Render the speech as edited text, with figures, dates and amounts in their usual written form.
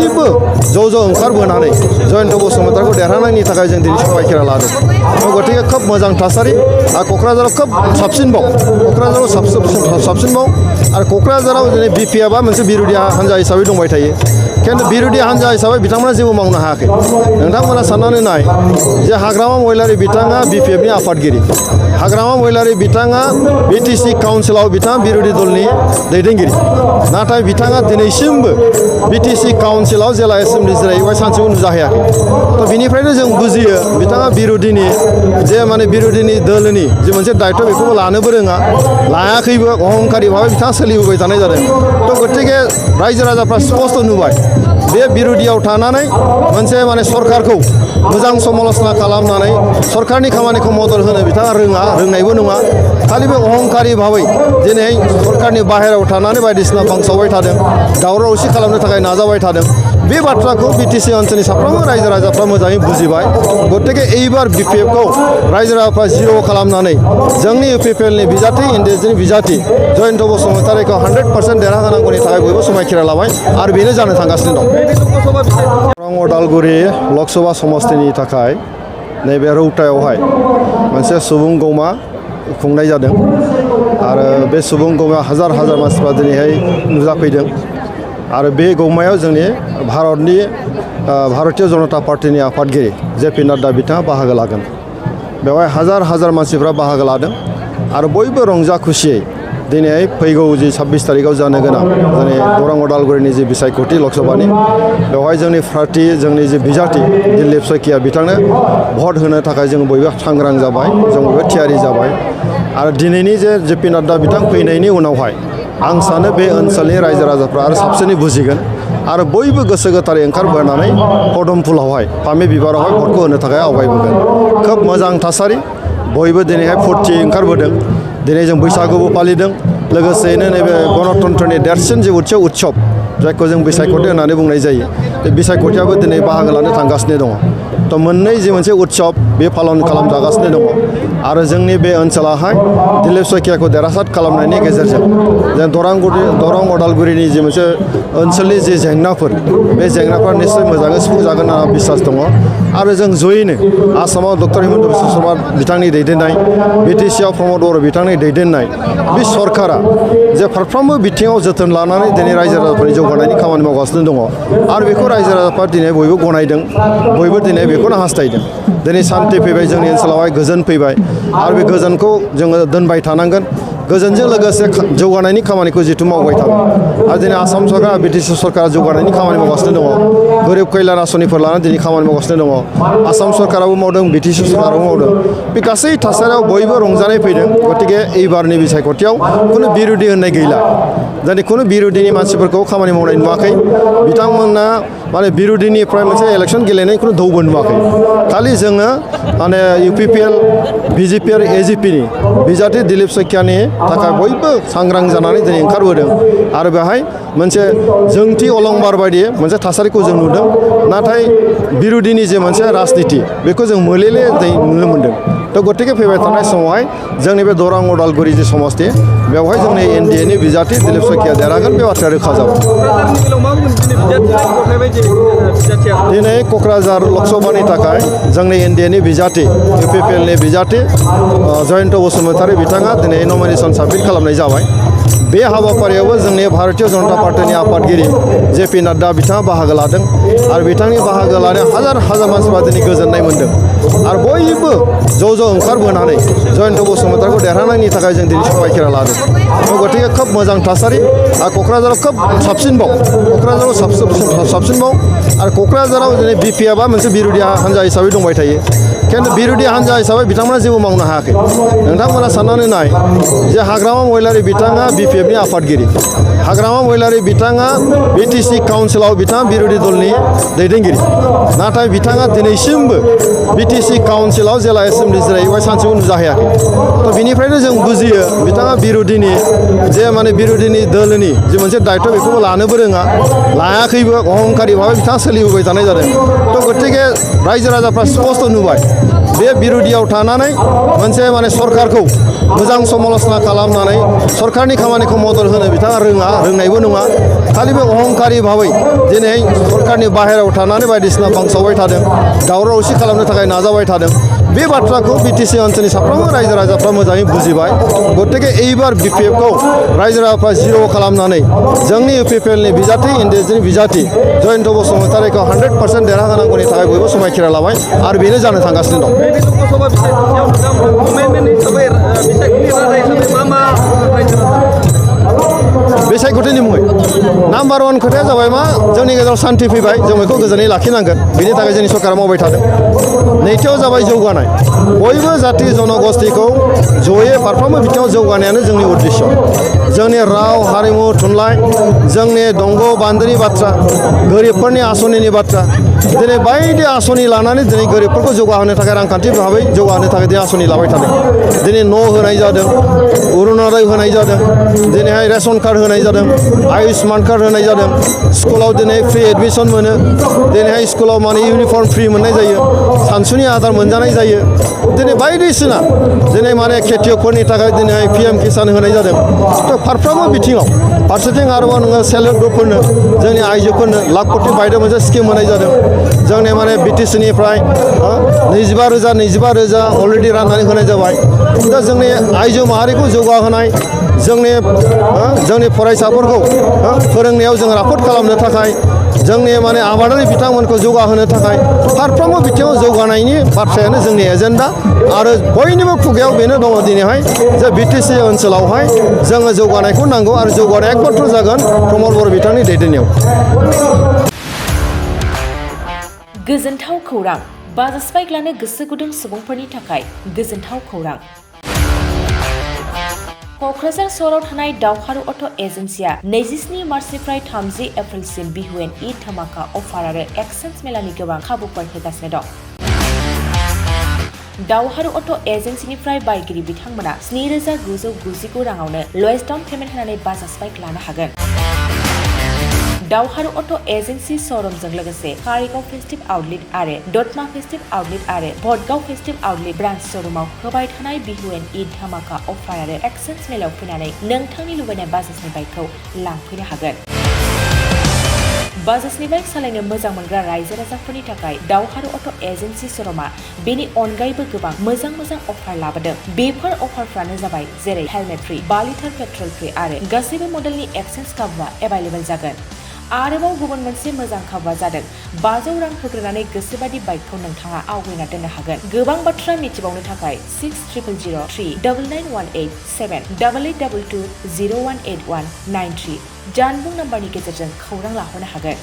बयबो ज' ओंखारबोनानै जयन्त बसुमतारीखौ देरहानायनि थाखाय जों दिनै समायखिरा लादों गतिके खोब मोजां थासारि आरो क'क्राझाराव खोब साबसिनबाव क'क्राझाराव साबसिनबाव आरो क'क्राझाराव दिनै बिपिएफआ मोनसे बिरोधी हान्जा हिसाबै दंबाय थायो खिन्थु बिरोधी हान्जा हिसाबै बिथांमोना जेबो मावनो हायाखै नोंथांमोना साननानै नाय जे हाग्रामा महिलारि बिथाङा बिपिएफनि आफादगिरि हाग्रामा महिलारि बिथाङा बिटिसि काउन्सिलाव बिथाङा बिरोधी दलनि दैदेनगिरि नाथाय बिथाङा दिनैसिमबो बिटिसि काउन्सिलाव जेला एसेम्बलि जिरायबाय सानसेबो नुजाहैयाखै थ' बिनिफ्रायनो जों बुजियो बिथाङा बिरोधीनि जे माने बिरोधीनि दोलोनि जे मोनसे दायित्व बेखौबो लानोबो रोङा लायाखैबो अहंकारि भाबै बिथाङा सोलिबोबाय थानाय जादों थ' गतिके रायजो राजाफ्रा स्पस्ट नुबाय बे बिरोधियाव थानानै मोनसे माने सरकारखौ मोजां समालोचना खालामनानै सरकारनि खामानिखौ मदद होनो बिथाङा रोंनायबो नङा खालि बे अहंकारि भाबै दिनै सरकारनि बाहेरायाव थानानै बायदिसिना बांसावबाय थादों दावराव दावसि खालामनो थाखाय नाजाबाय थादों बे बाथ्राखौ बिटिसि ओनसोलनि साफ्रोमबो रायजो राजाफ्रा मोजाङै बुजिबाय गतिके एइबार बिपिएफखौ रायजो राजाफ्रा जिर' खालामनानै जोंनि इउपिपिएलनि बिजाथि इन्डियानि बिजाथि जयन्त बसुमतारीखौ 100% देरहाहोनांगौनि थाखाय बयबो समायखिरा लाबाय आरो बेनो जानो थांगासिनो दं दरं उदालगुरि लकसभा समस्तिनि थाखाय नैबे रौतायावहाय मोनसे सुबुं गौमा खुंनाय जादों आरो बे सुबुं गौमा हाजार मानसिफ्रा दिनैहाय नुजाफैदों आरो बे गौमायाव जोंनि भारतनि भारतीय जनता पार्टीनि आफादगिरि जेपि नाड्डा बिथाङा बाहागो लागोन बेवहाय हाजार मानसिफ्रा बाहागो लादों आरो बयबो रंजा खुसियै दिनैहाय फैगौ जि 26 तारिखआव जानो गोनां जोंनि दरं उदालगुरिनि जि बिसायख'थि लकसभानि बेवहाय जोंनि पार्टी जोंनि जि बिजाथि दिलीप शइकिया बिथांनो भट होनो थाखाय जों बयबो सांग्रां जाबाय जों बयबो थियारि जाबाय आरो दिनैनि जे जेपि नाड्डा बिथां फैनायनि उनावहाय आं सानो बे ओनसोलनि रायजो राजाफ्रा आरो साबसिनै बुजिगोन आरो बयबो गोसो गोथारै ओंखारबोनानै पदमफुलावहाय फामे बिबारावहाय भटखौ होनो थाखाय आवगायबोगोन खोब मोजां थासारि बयबो दिनैहाय फुर्ति ओंखारबोदों दिनै जों बैसागुबो फालिदों लोगोसेयैनो नैबे गणतन्त्रनि देरसिन जे उत्सब जायखौ जों बिसायख'थि होननानै बुंनाय जायो बे बिसायख'थियाबो दिनै बाहागो लानो थांगासिनो दङ थ' मोननै जे मोनसे उत्सब बे पालन खालामजागासिनो दङ आरो जोंनि बे ओनसोलावहाय दिलीप शइकियाखौ देरहासार खालामनायनि गेजेरजों जों दरं उदालगुरिनि जे मोनसे ओनसोलनि जे जेंनाफोर बे जेंनाफोरा निस्सय मोजाङै सुफुंजागोन होनना बिसास दङ आरो जों जयैनो आसामाव डक्टर हिमन्त बिश्व शर्मा बिथांनि दैदेननाय बिटिसिआव प्रमद बर' बिथांनि दैदेननाय बे सरकारा जे फारफ्रोमबो बिथिङाव जोथोन लानानै दिनै रायजो राजाफोरनि जौगानायनि खामानि मावगासिनो दङ आरो बेखौ रायजो राजाफ्रा दिनै बयबो गनायदों बयबो दिनै बेखौनो हास्थायदों दिनै सान्थि फैबाय जोंनि ओनसोलावहाय गोजोन फैबाय आरो बे गोजोनखौ जोङो दोनबाय थानांगोन गोजोनजों लोगोसे जौगानायनि खामानिखौ जिथु मावबाय थागोन आरो दिनै आसाम सरकार बिटिसि सरकारा जौगानायनि खामानि मावगासिनो दङ गोरिब कल्याण आसनिफोर लानानै दिनै खामानि मावगासिनो दङ आसाम सरकाराबो मावदों बिटिसि सरकाराबो मावदों बे गासै थासारियाव बयबो रंजानाय फैदों गतिके एइबारनि बिसायख'थियाव खुनु बिरोधी होननाय गैला दिनै खुनु बिरोधीनि मानसिफोरखौ खामानि मावनाय नुवाखै बिथांमोना माने बिरोधीनिफ्राय मोनसे इलेक्सन गेलेनाय खुनु दौबो नुवाखै खालि जोङो माने इउपिपिएल बिजेपि आरो एजिपिनि बिजाथि दिलीप शइकियानि थाखाय बयबो सांग्रां जानानै दिनै ओंखारबोदों आरो बेहाय मोनसे जोंथि अलंबार बायदि मोनसे थासारिखौ जों नुदों नाथाय बिरोधीनि जे मोनसे राजनिति बेखौ जों मोलेले नुनो मोन्दों थ' गतिके फैबाय थानाय समावहाय जोंनि बे दरं उदालगुरि जे समस्ति बेवहाय जोंनि एनडिएनि बिजाथि दिलीप शइकिया देरहागोन बे बाथ्राया रोखा जाबाय दिनै क'क्राझार लकसभानि थाखाय जोंनि एनडिएनि बिजाथि इउपिपिएलनि बिजाथि जयन्त बसुमतारी बिथाङा दिनै नमिनेसन साबमिट खालामनाय जाबाय बे हाबाफारियावबो जोंनि भारतीय जनता पार्टीनि आफादगिरि जेपि नाड्डा बिथाङा बाहागो लादों आरो बिथांनि बाहागो लानायाव हाजार मानसिफ्रा दिनै गोजोननाय मोन्दों आरो बयबो ज' ओंखारबोनानै जयन्त बसुमतारीखौ देरहानायनि थाखाय जों दिनै समायखिरा लादों गतिके खोब मोजां थासारि आरो क'क्राझाराव खोब साबसिनबाव आरो क'क्राझाराव दिनै बिपिएफआ मोनसे बिरोधी हान्जा हिसाबै दंबाय थायो खिन्थु बिरोधी हान्जा हिसाबै बिथांमोना जेबो मावनो हायाखै नोंथांमोना साननानै नाय जे हाग्रामा महिलारि बिथाङा बिपिएफनि आफादगिरि हाग्रामा महिलारि बिथाङा बिटिसि काउन्सिलाव बिथाङा बिरोधी दलनि दैदेनगिरि नाथाय बिथाङा दिनैसिमबो बिटिसि काउन्सिलाव जेला एसेम्बलि जिरायबाय सानसेबो नुजाहैयाखै थ' बिनिफ्रायनो जों बुजियो बिथाङा बिरोधीनि जे माने बिरोधीनि दोलोनि जे मोनसे दायित्व बेखौबो लानोबो रोङा लायाखैबो अहंकारि भाबै बिथाङा सोलिबोबाय थानाय जादों थ' गतिके रायजो राजाफ्रा स्पस्ट नुबाय बे बिरोधियाव थानानै मोनसे माने सरकारखौ मोजां समालोचना खालामनानै सरकारनि खामानिखौ मदद होनो बिथाङा रोंनायबो नङा खालि बे अहंकारि भाबै दिनै सरकारनि बाहेरायाव थानानै बायदिसिना बांसावबाय थादों दावराव दावसि खालामनो थाखाय नाजाबाय थादों बे बाथ्राखौ बिटिसि ओनसोलनि साफ्रोमबो रायजो राजाफ्रा मोजाङै बुजिबाय गतिके এইবার बिपिएफखौ रायजो राजाफ्रा जिर' खालामनानै जोंनि इउपिपिएलनि बिजाथि इन्डियानि बिजाथि जयन्त बसुमतारीखौ 100% देरहाहोनांगौनि थाखाय बयबो समायखिरा लाबाय आरो बेनो जानो थांगासिनो दं। बिसायख'थिनि मुङै नाम्बार 1 खोथाया जाबाय मा जोंनि गेजेराव सान्थि फैबाय जों बेखौ गोजोनै लाखिनांगोन बिनि थाखाय जोंनि सरकारा मावबाय थादों। नैथियाव जाबाय जौगानाय बयबो जाथि जनगोष्ठीखौ जयै फारफ्रोमबो बिथिङाव जौगानायानो जोंनि उद्देश्य जोंनि राव हारिमु थुनलाइ जोंनि दंग' बान्दोनि बाथ्रा गोरिबफोरनि आसनिनि बाथ्रा दिनै बायदि आसनि लानानै दिनै गोरिबफोरखौ जौगाहोनो थाखाय रांखान्थि भाबै जौगाहोनो थाखाय दिनै आसनि लाबाय थादों दिनै न' होनाय जादों अरुणोदय होनाय जादों दिनैहाय रेशन कार्ड होनाय जादों आयुष्मान कार्ड होनाय जादों स्कुलाव दिनै फ्रि एडमिसन मोनो दिनैहाय स्कुलाव माने इउनिफर्म फ्रि मोननाय जायो सानसुनि आदार मोनजानाय जायो दिनै बायदिसिना दिनै माने खेथियकफोरनि थाखाय दिनैहाय PM किसान होनाय जादों थ' फारफ्रोमबो बिथिङाव फारसेथिं आरोबाव नोङो सेल्फ हेल्प ग्रुपफोरनो जोंनि आइजोफोरनो लाख कोटि बायदों मोनसे स्किम होनाय जादों जोंनि माने बिटिसिनिफ्राय 25,000 अलरेडि राननानै होनाय जाबाय दा जोंनि आइजो माहारिखौ जौगाहोनाय जोंनि फरायसाफोरखौ फोरोंनायाव जों राफोद खालामनो थाखाय जोंनि माने आबादारि बिथांमोनखौ जौगाहोनो थाखाय फारफ्रोमबो बिथिङाव जौगानायनि बाथ्रायानो जोंनि एजेन्डा आरो बयनिबो खुगायाव बेनो दङ दिनैहाय जे बिटिसि ओनसोलावहाय जोङो जौगानायखौ नांगौ आरो जौगानाया एकमात्र जागोन प्रमद बर' बिथांनि दैदेननायाव। गोजोनथाव खौरां बाजाज बाइक लानो गोसो गुदुं सुबुंफोरनि थाखाय गोजोनथाव खौरां क'क्राझार सहराव थानाय दावहारु अट' एजेन्सिया 27 मार्चनिफ्राय 30 एप्रिलसिम बिहु एन्ड ईद धामाका अफार आरो एक्सचेन्ज मेलानि गोबां खाबुफोर होगासिनो दं। दावहारु अट' एजेन्सिनिफ्राय बायगिरि बिथांमोना 7,999 राङावनो लवेस्ट डाउन पेमेन्ट होनानै बाजाज बाइक लानो हागोन। दावहारु अट' एजेन्सि श'रुमजों लोगोसे कारिगाव फेस्टिभ आउटलेट आरो दतमा फेस्टिभ आउटलेट आरो भटगाव फेस्टिभ आउटलेट ब्रान्च श'रुमाव होबाय थानाय बिहु एन्ड ईद धामाका अफार आरो एक्सचेन्ज मेलायाव फैनानै नोंथांनि लुबैनाय बाजाजनि बाइकखौ लांफैनो हागोन। बाजाजनि बाइक सालायनो मोजां मोनग्रा रायजो राजाफोरनि थाखाय दावहारु अट' एजेन्सि श'रुमा बेनि अनगायैबो गोबां मोजां अफार लाबोदों। बेफोर अफारफ्रानो जाबाय जेरै helmet free 5 litre petrol free आरो गासैबो मडेलनि एक्सचेन्ज खाबुआ एभेलेबल जागोन। आरोबाव गुबुन मोनसे मोजां खाबुआ जादों 500 रां होग्रोनानै गोसोबादि बाइकखौ नोंथाङा आवगायना दोननो हागोन। गोबां बाथ्रा मिथिबावनो थाखाय 60003822078822018193 जानबुं नाम्बारनि गेजेरजों खौरां लाहरनो हागोन।